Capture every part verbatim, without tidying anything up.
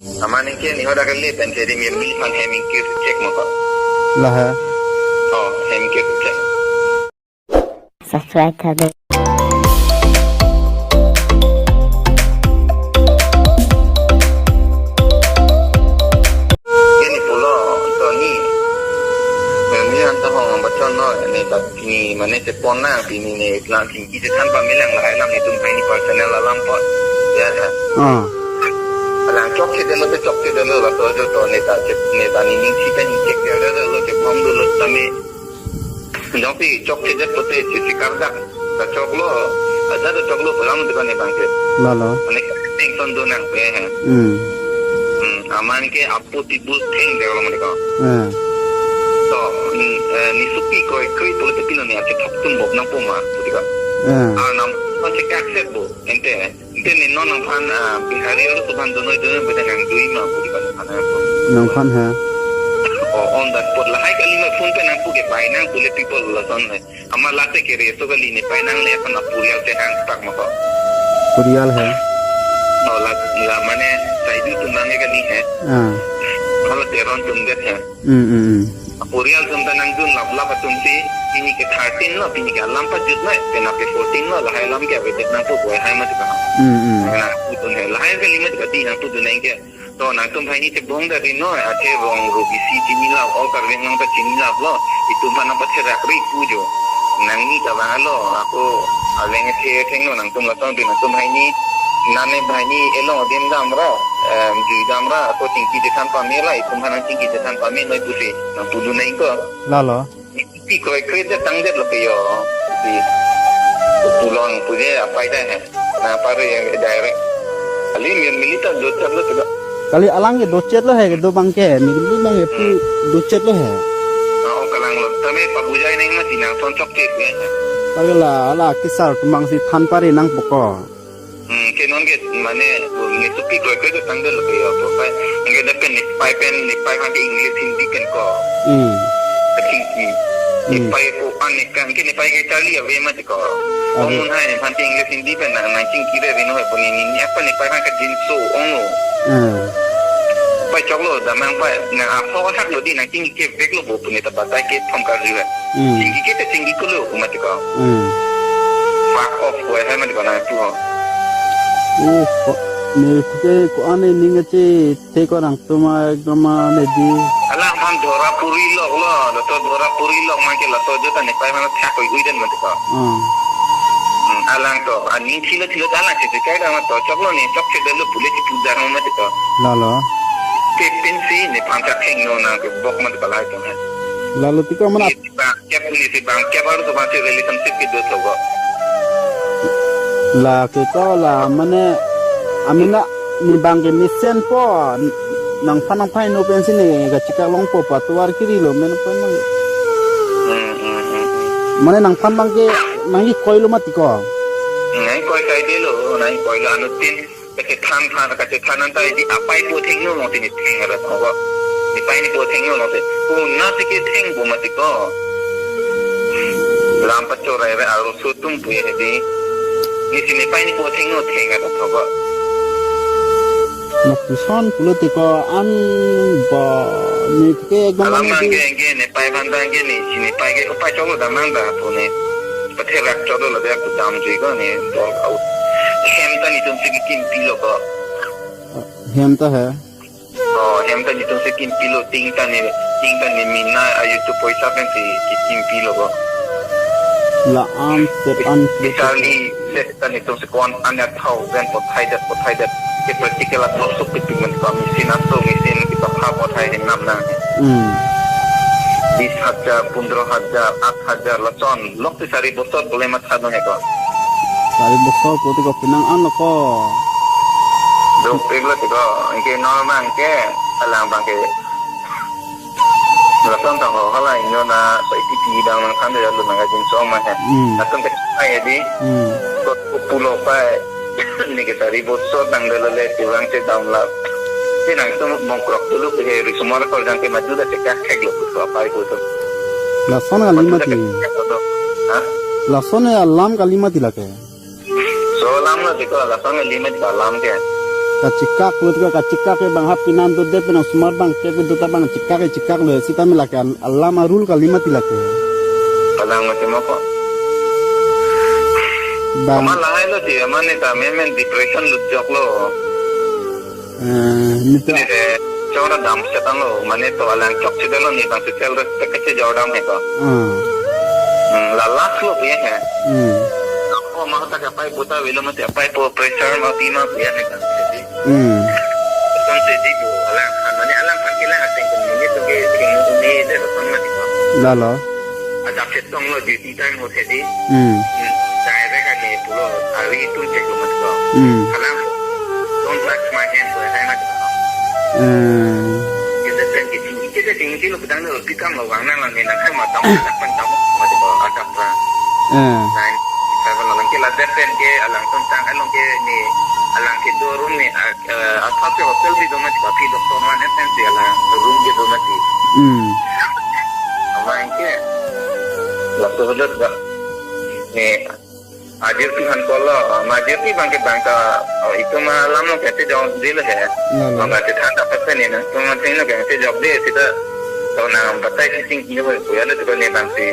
Amat ningke ni hoda kali pen jadi mi mi pan hem ingkir cek mo ko. Lahai. Oh, hem ingkir cek. Subscribe tha do. Ini pulo, Tony. Ini anta hong baca no, ini tak ini mana cepon na, ini ni lang tingki cetan pamilang lahai lam itum hai ni personal alam po. Ya, ya. Ah. Alang chok cedelo te chok cedelo la to jo to neta cek neta ni ning si pen cek ya lo cepon dulu tami. Jongsi chok cek det pote cek si kardak. Ta choklo. Ada to choklo pulang tu kan ni bang cek. Lalo. Mane tension do nang pe. Hmm. Hmm. Amat ningke apu tibul theng de lo mane ko. Eh. To, hmm, eh, ni supi ko ekri pulo te pilo ni ache thok tum bok nang puma. Putika. Eh. Ah, nam pan cek accept bo. Ente. Ente ni non nangphan, ah, Bihari alo subhan dunoi dunoi beda nang dui ma pudi kan nangphan apa. Nangphan ha. Oh, on that spot lahai kali ma phone pe nang puke bai nang pule people lason hai. Amat late kere so kali ni pai nang le aphan apurial te hang tak ma ko. Purial hai. Oh, la, la mane saidu tum nang kali hai. Ah. Hala teron tum det hai. Hmm, hmm, hmm. Purial atum ta nangdun laplap atum si, pini ke thirteen lo, pini ke alam pajut lo, pena pe fourteen lo, lahai alam ke avedet nang pu buai hai mati ka. Hmm, hmm. Nang pu dun hai, lahai kali mati ka di nang pu dun nang ke. To nangtum hai ni chebong da ri no, ache rong ro bisi chini lap, all Karbi Anglong ta chini lap lo, itum mana patherak ri pu jo. Nang ni ta bang alo, ako aleng the theng no, nangtum lasong di nangtum hai ni, nane hai ni elong adim dam ra, em, jui dam ra, ako tingki chethan pame la, itum hai nang tingki chethan pame noi pusi, nang pu dun nang ko. Lalo. Pi koi koi je tang det lo ke yo. Pi pulang puje apai dai hai. Na paru yang direct. Ali mir milita do chat lo tu. Kali alang ke do chat lo hai, do bang ke, mir milita bang ke pu do chat lo hai. Ah, oh, kalang lo. Tame pabujai neng mati nang son chok chat ne. Kali la, ala kisar tumang si than pari nang poko. Hmm, ke non ke mane, ni supi koi koi ke tanggal ke ya to. Pai, nge da pen ni pai pen ni pai kan ke English Hindi pen ko. Hmm. Ka chingki. Ni Hmm. pai ko an ni kan ke ni pai ke Charlie ave ma ko. Ave. Ko mun hai ni phan ke English Hindi pen nang nang chingki re vino hai puni ni ni apa ni pai kan ke jinso ong lo. Hmm. Pai chok lo damang pai nang apo hak lo di nang chingki ke vek lo bo puni ta batai ke thom kar ju hai. Hmm. Chingki ke te chingki ko lo kuma ti ko. Hmm. Fuck off ko hai ma ti ko nang tu ho. Oh, ko, ne kute ko ane ning ache te ko nangtum ekdom ane di. Alang phan dhora puri lok lo, lo to dhora puri lok ma ke lo to jota ne pai ma thak oi ui den ma ti ko. Hmm. Hmm, alang to, ani thilo thilo ta alang che che kai da ma to chok lo ne chok che de lo pule chi puja ma ti ko. Lalo. Te pin si ne phan thak heng no na ke bok ma ti ko lai to hai. Lalo ti ko mana Ni si bang kep ni si bang kep harus sama si relationship ke do thogo. La ke ko la mane amina ni bang ke mesen po nangphan nangphan no pensi ni kachika long po patuar kiri lo men po mang. Hmm, hmm, hmm, hmm. Mane nangphan bang ke nangji koi lo ma ti ko. Nang koi kai de lo, nang koi lo anu tin. Kachethan than, kachethan anta edi apai po thengno mo tini theng ara thogo. Ni pai ni po thengno mo te. Ko na ti ke theng bo ma ti ko. Lam pachorai re aro so tum pu ye di. Ni si ni pai ni po thengno theng ara thogo. Nak pison pulo ti ko an ba ni ke ekdom Alam an nang di. Ke, ke ni pai ban ban ke ni, si ni pai ke, upai cholo damang da pu ni. Patherak cholo la dia ku dam ji ko ni, dol out. Hem ta netum si kim pilo ko. Hem ta hai. Oh, hem ta netum si kim pilo ting ta ni, ting ta ni mina ayu tu poisa pen si ki kim pilo ko. La an set an Charlie set ta netum si ko-an an ya thousand pothai det, pothai det. Ke practical a thok suk pik pik men ko machine aso machine ki pa pha pothai hen nam na. Hmm. Bis hajar, pundro hajar, at hajar la chon. Lok ti sari bosor pule matha dong he ko. Sari bosor pute ko pinang an ko. Dok pik lo ti ko, ke normal ke, alang bang ke. Lason tang ho hala inyo na so iti pi dang nang than de lo nang ajin song ma he. Hmm. Lason ke ai di. Hmm. Ko pulo pai. Ni ke sari bosor dang de lo le tiwang che dam la. Ti nangtum mongkrok dulu ke risumar kor jang ke maju da che kak khek lo ko pai ko to. Lason kali mati. Ha? Lason ya alam kali mati lake. So alam lo ti ko lason kali mati alam ke. Kachekak lo, kachekak ke bang hap pinan do det, pinan osomar bang ke do ta bang chekak ke chekak lo, sitame lake al-, alam arul kali mati lake. Kalang mati mo ko. Bang. Aman lahai lo di, aman ne ta memen depression lut jok lo. Eh, ne ta. Ne de, chora dam setang lo, mane to alang chok si dalo ne bang social respect ke jordan he ko. Ah. Hmm, la last lo pi he. Hmm. Ko ma ta kapai puta velo mati apai po pressure ma pi ma pi he ka. Hmm. Kosonsi di bo, alangphan, mane alangphan kelang ateng ko, ne to ke, ke ne de kosonsi di bo. Lalo. Ajak chetong lo duty time ho si di. Hmm. Hmm. Direct ani pulo, ari tu cek lo mat ko. Hmm. Kalang, "Don't touch my hand," ko, hai mat ko. Hmm. Kita kan ke tinggi, kita tinggi lo, pedang lo, pikam lo, wang nang lang ne nang hai mat tam, mat ko, mat ko, ajak pra. Hmm. Nine seven lo, lang ke la defend ke, alang tuntang, along ke ne, alang ke do room ne, a, eh, asap ke hotel bi do mati, kapi doktor man S M C ala room ke do mati. Hmm. Ama anke, waktu hodot ba, ne, ajir pi han kolo, ma ajir pi bang ke bang ta, oh, itu ma lam lo kete jong dil he. Lalo. Bang ke thang ta pesen ne, tu ma ting lo kete jok de, sita, to na batai si ting kino, ya le tu ne bang si,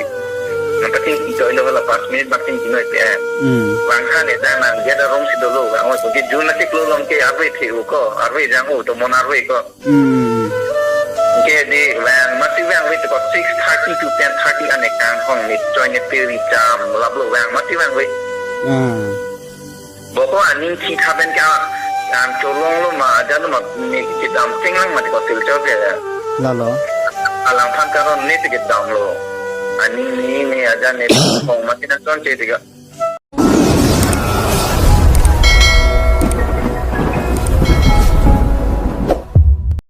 na pating kino ilo la pas minute bang ting kino ite. Hmm. Bang khan ne ta nang dia da room si dolo, bang, oh, ke jun na sik lo long ke, arve the u ko, arve jang u, to mon arve ko. Hmm. Ke di vang, mati vang wait ko six thirty to ten thirty ane kang hong ni choi ni piri jam, lablo vang, mati vang wait. Ah. Boko aning thi thaben ka, am cholong lo ma, ajan lo ma, ni kedam chinglang mati ko Silchar ke. Lalo. Alangphan karon ne te kedam lo. Aning ni, ni ajan ne hong mati na chonche te ka.